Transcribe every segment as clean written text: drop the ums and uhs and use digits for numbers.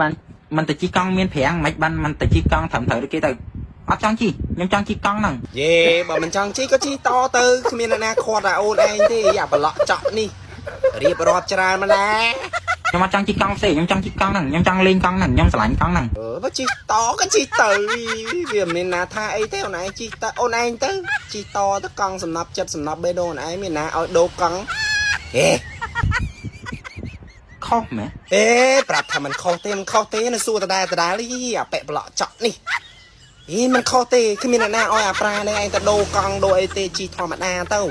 បានមិនទៅជិះកង់មានប្រាំងមិនបានមិនទៅជិះកង់ត្រឹមត្រូវដូចគេទៅអត់ចង់ជិះខ្ញុំចង់ជិះកង់ហ្នឹង យេបើមិនចង់ជិះក៏ជិះតទៅគ្មានអ្នកណាខាត់អាអូនឯងទេអាប្រឡក់ចក់នេះរៀបរាប់ច្រើនម្ល៉េះ ខ្ញុំអត់ចង់ជិះកង់ផ្សេងខ្ញុំចង់ជិះកង់ហ្នឹងខ្ញុំចង់លេងកង់ហ្នឹងខ្ញុំស្រឡាញ់កង់ហ្នឹង អឺបើជិះតក៏ជិះទៅវាមិនមានណាថាអីទេអូនឯងជិះទៅអូនឯងទៅជិះតទៅកង់សំណប់ចិត្តសំណប់បេះដូងអូនឯងមានណាឲ្យដូរកង់ហេ ខុសមែន អេប្រាប់ថាมันខុសទេมันខុសទេនៅសួរដដែលដដែលអីអាប៉ែប្រឡក់ចក់នេះអីมันខុសទេគ្មានអ្នកណាឲ្យអាប្រានេះឯងទៅដូរកង់ដូរអីទេជិះធម្មតាទៅ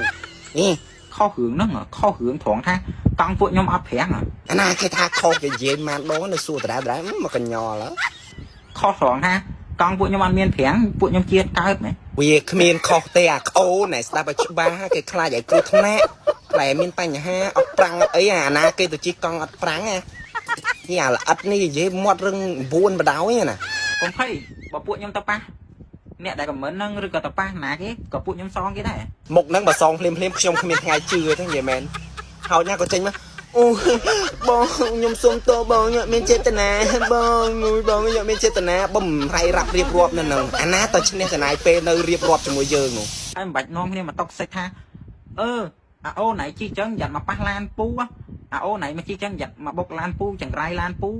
នេះ ខុសរឿងហ្នឹងខុសរឿងត្រង់ថាកង់ពួកខ្ញុំអត់ប្រាំង អាណាគេថាខុសគេនិយាយម៉ានដងនៅសួរដដែលដដែលមកកញ្ញល់ហ៎ ខុសត្រង់ថាកង់ពួកខ្ញុំអត់មានប្រាំងពួកខ្ញុំជាតិកើតមែន វាគ្មានខុសទេអាក្អូនណែស្ដាប់ឲ្យច្បាស់គេខ្លាចឲ្យគ្រោះថ្នាក់ខ្លាចឲ្យមានបញ្ហាអត់ប្រាំងអត់អីអាណាគេទៅជិះកង់អត់ប្រាំងណានេះអាល្អិតនេះនិយាយមាត់រឹង9បដ ாய் ណា កុំភ័យបើពួកខ្ញុំទៅប៉ះអ្នកដែលខមមិនហ្នឹងឬក៏ទៅប៉ះណាគេក៏ពួកខ្ញុំសងគេដែរ មុខហ្នឹងបើសងភ្លាមភ្លាមខ្ញុំគ្មានថ្ងៃជឿទេនិយាយមែនហើយណាក៏ចេញមកអូបងខ្ញុំសុំទោសបងខ្ញុំអត់មានចេតនាបងមួយបងខ្ញុំអត់មានចេតនាបំរៃរាប់រៀបរាប់នៅហ្នឹងអាណាទៅឈ្នះចំណាយពេលនៅរៀបរាប់ជាមួយយើងនោះ ហើយមិនបាច់នាំគ្នាមកតុកសិចថាអឺអាអូនណៃជិះចឹងយ៉ាត់មកប៉ះឡានពូអាអូនណៃមកជិះចឹងយ៉ាត់មកបុកឡានពូចង្រៃឡានពូ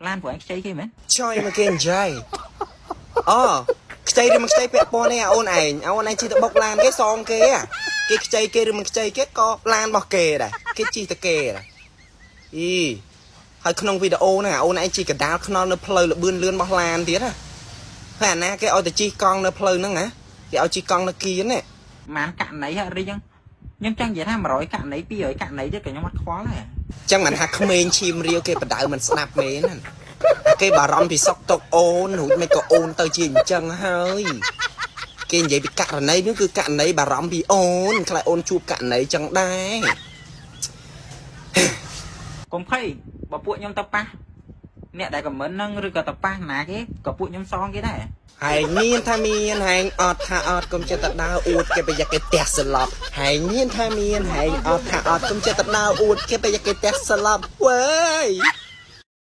ឡានពួកឯងខ្ចីគេមែន ចុយមកគេនិយាយអូខ្ចីឬមិនខ្ចីពាក់ព័ន្ធនេះអាអូនឯងអាអូនឯងជិះទៅបុកឡានគេសងគេអាគេខ្ចីគេឬមិនខ្ចីគេក៏ឡានរបស់គេដែរគេជិះទៅគេដែរអីហើយក្នុងវីដេអូហ្នឹងអាអូនឯងជិះកដាលខ្នល់នៅផ្លូវលបឿនលឿនរបស់ឡានទៀតណាហើយអាណាគេឲ្យទៅជិះកង់នៅផ្លូវហ្នឹងណាគេឲ្យជិះកង់នៅគៀនណា ម៉ានករណីហ่ะរីចឹងខ្ញុំចង់និយាយថា100ករណី200ករណីទៀតក៏ខ្ញុំអត់ខ្វល់ដែរ ចឹងមិនថាក្មេងឈាមរាវគេបដៅមិនស្ដាប់មែនណាគេបារម្ភពីសុកទុកអូនរួចមិនក៏អូនទៅជាអញ្ចឹងហើយគេនិយាយពីករណីនេះគឺករណីបារម្ភពីអូនខ្លាចអូនជួបករណីចឹងដែរ កុំភ័យបើពួកខ្ញុំទៅប៉ះអ្នកដែលខមមិនហ្នឹងឬក៏ទៅប៉ះណាគេក៏ពួកខ្ញុំសងគេដែរ ហើយមានថាមានហើយអត់ថាអត់កុំចិត្តទៅដើរអួតគេប្រយ័ត្នគេផ្ទះស្លាប់ហើយមានថាមានហើយអត់ថាអត់កុំចិត្តទៅដើរអួតគេប្រយ័ត្នគេផ្ទះស្លាប់វើយ